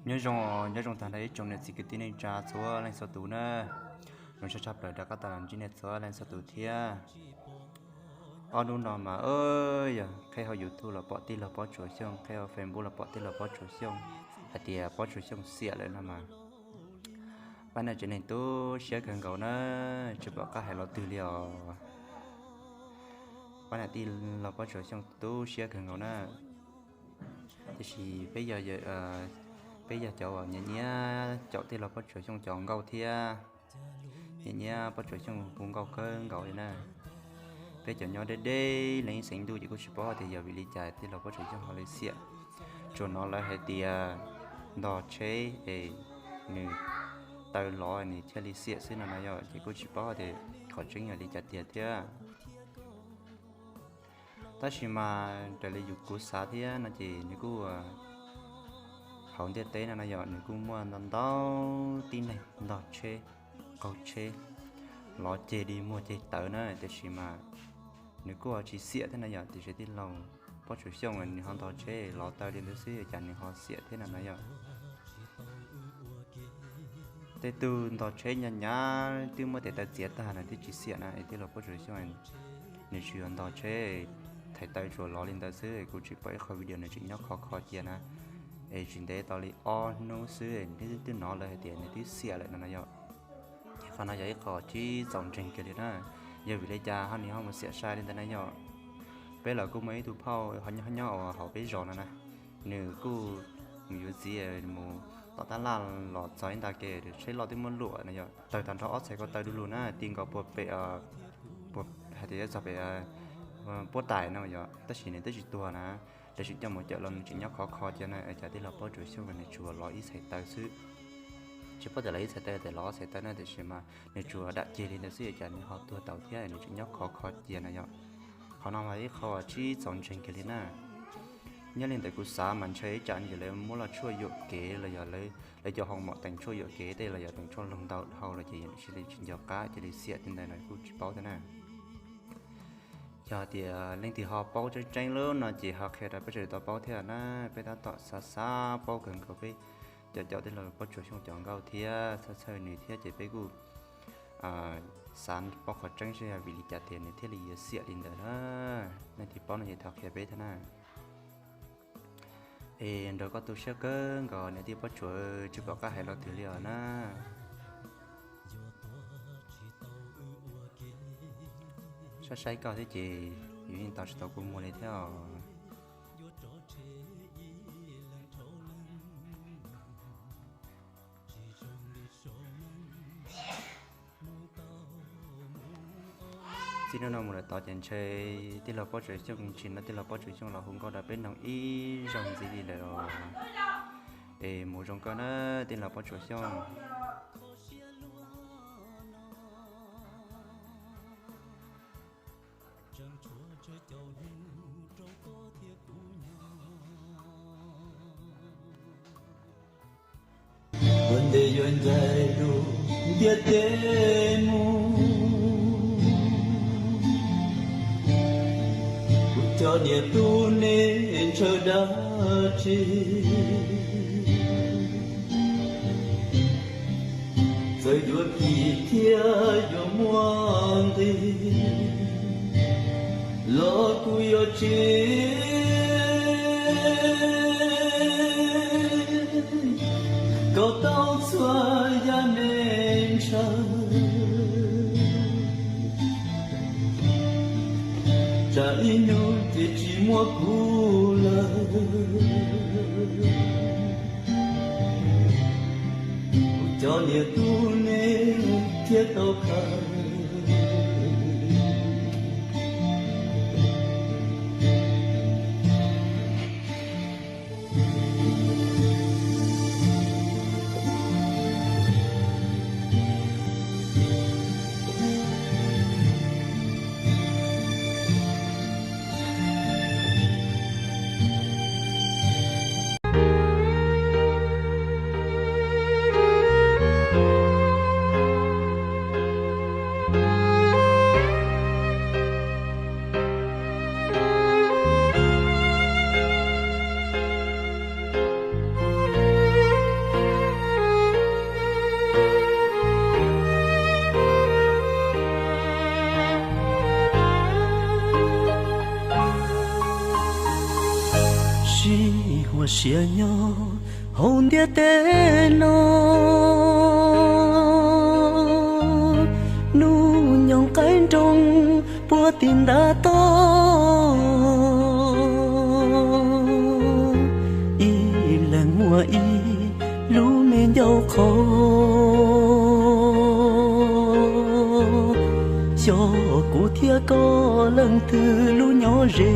Nyob zoo, nyob zoo tag nrho ib tsoom niam txiv kwv tij neej tsa txhua leej txhua tus na. Zoo siab tshaj plaws rov qab tau los ntsib nej txhua leej txhua tus thiab. Ob hnub no mas yog qheb hauv YouTube los pom tij laug Pob Tsuas Xyooj, qheb hauv Facebook los pom tij laug Pob Tsuas Xyooj hais tias Pob Tsuas Xyooj xiam lawm no mas, pab niam tsev neeg tu siab kawg nkaus na, tsis pom qab hais lo twg li os. Pab niam tij laug Pob Tsuas Xyooj tu siab kawg nkaus na. Tiam sis peb yog, peb yog cov uas nyiam nyiam caum tij laug Pob Tsuas Xyooj cov nkauj thiab, nyiam nyiam Pob Tsuas Xyooj hu nkauj kawg nkaus li na. Peb cov nyob deb deb leej xeev ntuj ces kuj tsis paub tias yog vim li cas tij laug Pob Tsuas Xyooj ho li xiam. Tsuas hnov lawv hais tias ntog tsheb es nws taw lov nws thiaj li xiam xwb no na yom, ces kuj tsis paub tias qhov tseeb yog li cas tiag thiab. Tab sis mas raws li yus kuv xav thiab no ces nws kuj, hauv ntiaj teb no na yom, nws kuj muaj ntau ntau tib neeg ntog tsheb, qaug tsheb, lov ceg li muag ceg tawv na, tiam sis mas nws kuj ho tsis xiam thiab na yom, tiam sis tij laug Pob Tsuas Xyooj nws ho ntog tsheb lov taw li ntawd xwb cas nws ho xiam thiab no na yom. Tej tug ntog tsheb nyav nyav twb muab tes taw txiav tag na twb tsis xiam na, es tij laug Pob Tsuas Xyooj nws tsuas yog ntog tsheb thaiv taw tsuas lov li ntawd xwb, kuv tsis pom ib qho video nws tseem nyob khov kho cia na, es tsis ntev tau li ob hnub xwb nws twb hnov lawv hais tias nws twb xiam lawm no na yom. Ces qhov no yog ib qho tsis txaus ntseeg kiag li na. Yog vim li cas ho nws ho mus xiam sai li ntawd na yom? Peb los kuj muaj ib tug phauj ho nyob, ho nyob hauv peb zos no na, nws kuj mus yuav txiv mus tom tab laj los txog ib nta ke tsheb loj twb muab luam no yom, tawg tag nrho ob txhais ko taw du lug na, ti nkaus puag pem, hais tias yuav txog pem puab tais no yom, tab sis nws twb tsis tuag na. Lawv tseem coj mus cawm los nws tseem nyob khov kho cia na, cas tij laug Pob Tsuas Xyooj nws tsuas lov ib txhais taw xwb. Tsis paub tias lov ib txhais taw tias lov ob txhais taw na, tiam sis mas nws tsuas dam ceg li ntawd xwb cas nws ho tuag tau thiab nws tseem nyob khov kho cia na yom. Qhov no mas ib qho tsis txaus ntseeg kiag li na. Nyob li ntawd kuv xav mas ntshe ib tsam no ces lawv muab los tshuaj yuam kev los yog lawv cov hoo mom teem tshuaj yuam kev tej los yog teem tshuaj loog ntau dhau los ces tsis nco qab cia li xiam li ntawd no kuj tsis paub thiab na. Yog tias leej twg ho paub tseeb tseeb lub no ces ho qhia rau peb sawv daws tau paub thiab na. Peb tab tom xav xav paub kawg nkaus peb cov caum tij laug Pob Tsuas Xyooj cov nkauj thiab txhawj txhawj nws thiab ces peb kuj xav paub qhov tseeb seb yog vim li cas tias nws thiaj li yuav xiam li ntawd na. Leej twg paub no ces thov qhia peb thiab na. Es nrog koj tu siab kawg nkaus niam tij Pob Tsuas, tsis pom qab hais lo twg li os na. Saib saib koj thiab ces yus yeej tos tsis tau kua muag li thiab os. Txij hnub no mus lawm tod ces ntshe tij laug Pob Tsuas Xyooj tsis nrog tij laug Pob Tsuas Xyooj los hu nkauj rau peb mloog ib zaug ntxiv li lawm os. Es mus zoo koj na tij laug Pob Tsuas Xyooj. Ua ntej yuav ncaim lub ntiaj teb mus, kuv cov niam tub nej ntshaw dab tsi? Txawm yuav phim thiab yuav muaj nqis los kuj yuav tsis kom tau txhua yam neeg ntshaw. Tsam ib hnub ces tsis muaj kuv lawm, kuv cov niam tub nej thiaj tau khaws. Ib huab siab nyob hauv ntiaj teb no, hnub nyoog qaib nroog puag tim ntav toj, ib leeg muaj ib lub me ncauj qhov. Xyov kuv thiab koj leej twg lub nyob ze,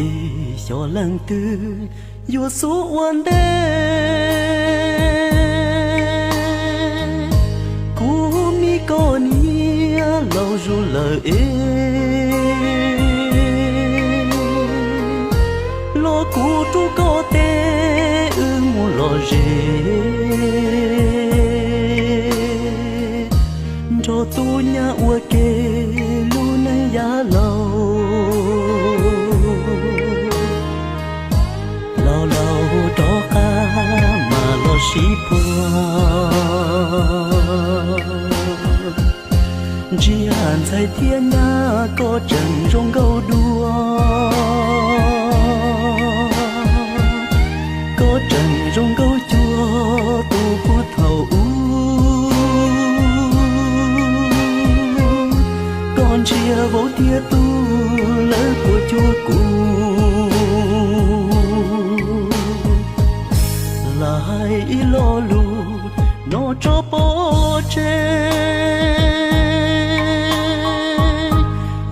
es xyov leej twg yuav xub ua ntej. Kuv me koj niam laus zuj lawm es, los kuv rub koj tes wb mus lom zem, nrog tub nyab ua ke lub neej yav laus. Laus laus rov qab mas los sib puag, ntshe ntxhais thiab nyab koj tseem zoo nkauj dua. Koj tseem zoo nkauj cuag tus puag thaum ub, koj ntsia vauv thiab tub lawv puas cuag kuv. Lam hais ib lo lus no tso pov tseg,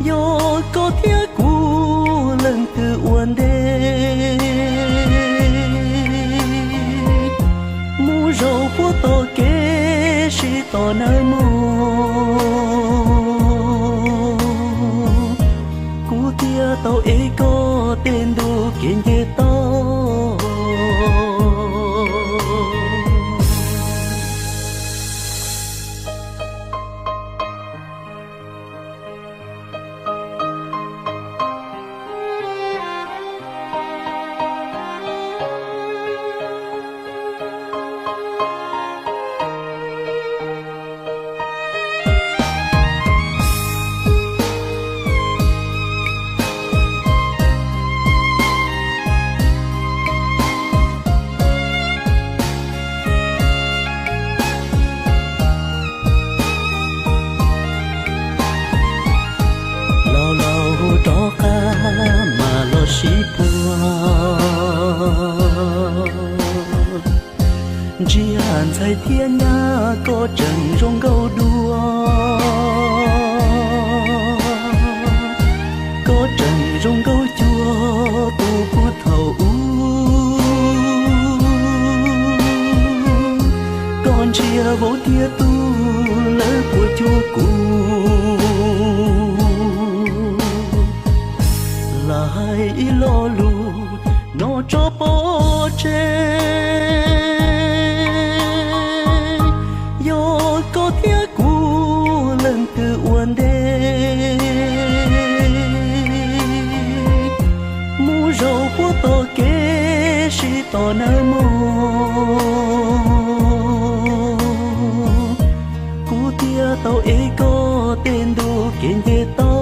yog koj thiab kuv leej twg ua ntej, mus zaum puag tom kev sib tos nawb mog. Kuv thiaj tau ev koj tej ntu kev nce toj. Laus laus rov qab mas los sib puag, ntsia ntxhais thiab nyab koj tseem zoo nkauj dua. Koj tseem zoo nkauj cuag tus puag thaum ub, koj ntsia vauv thiab tub lawv puas cuag kuv. Lam hais ib lo lus no tso pov tseg, yog koj thiab kuv leej twg ua ntej, mus zaum puag tom kev sib tos nawb mog. Kuv thiaj tau ev koj tej ntu kev nce toj.